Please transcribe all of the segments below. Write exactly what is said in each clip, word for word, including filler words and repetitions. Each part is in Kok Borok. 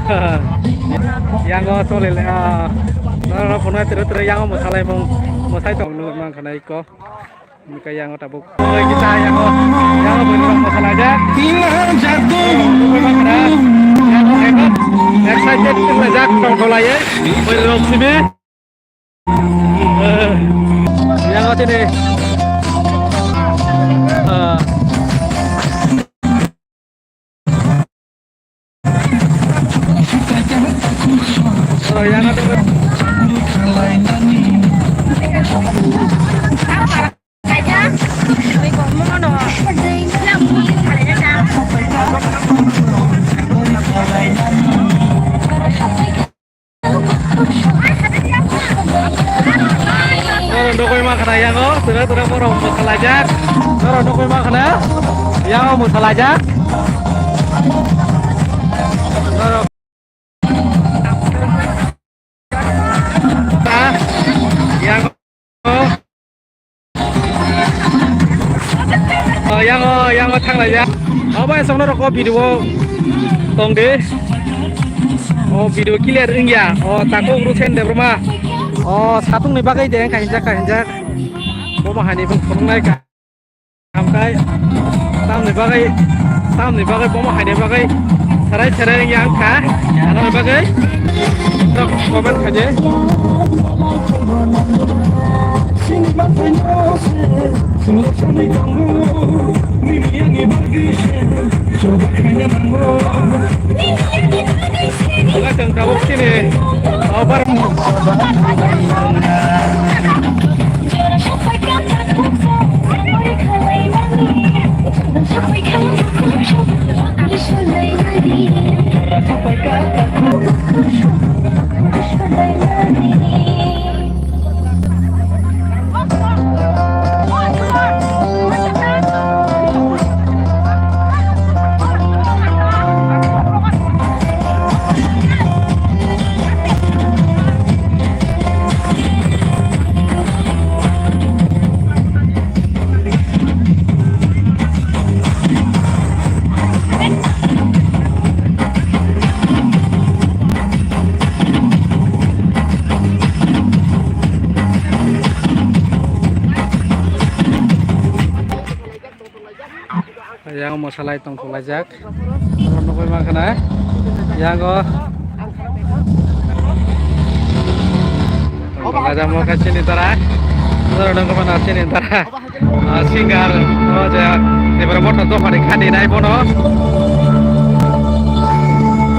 Yango chole le, ah, noro phone tere tere yango mosalai mung, mosai tong nung mang khana iko. Mika yango tabuk. Oi kita yango, yango beri mosala aja. Yango hebat, excited kita jak tong tolai ya. Beri rok sibi. Eh, yango tini. Ah. Norok nugwi mankha na yango, tura tura borok mwsalaijak. Norok nugwi mankha na yango mwsalaijak. Norok. Yango. Oh, yango, yango thanglaijak. Obo esokno rok o video o tong de. O video clear wngya. O takhuk Rusen Debbarma. O satung ni bagwi de kahinjak, kahinjak. Bomo hani bung phunuknai ka. Amkai. Tamni bagwi, tamni bagwi bomo haini bagwi. Sarai sarai wngya wngkha. Ano bagwi. Rok comment khaidi. Buka tong tabuk sini. Obar. Yang mosalai tong khulaijak. Nugwi mankha na. Yango. Tong khulaijak mo kha chini tara. Nugwi mankha na chini tara. Ah, singer, oh, je, Tipra Motha dophani kani nai bono.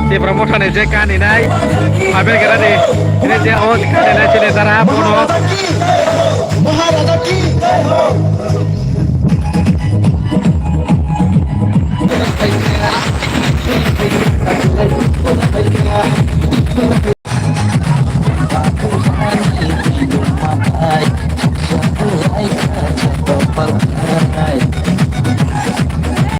Tipra Motha ni je kani nai. Abe gara ni. Ini je, oh, kani nai chini tara bono.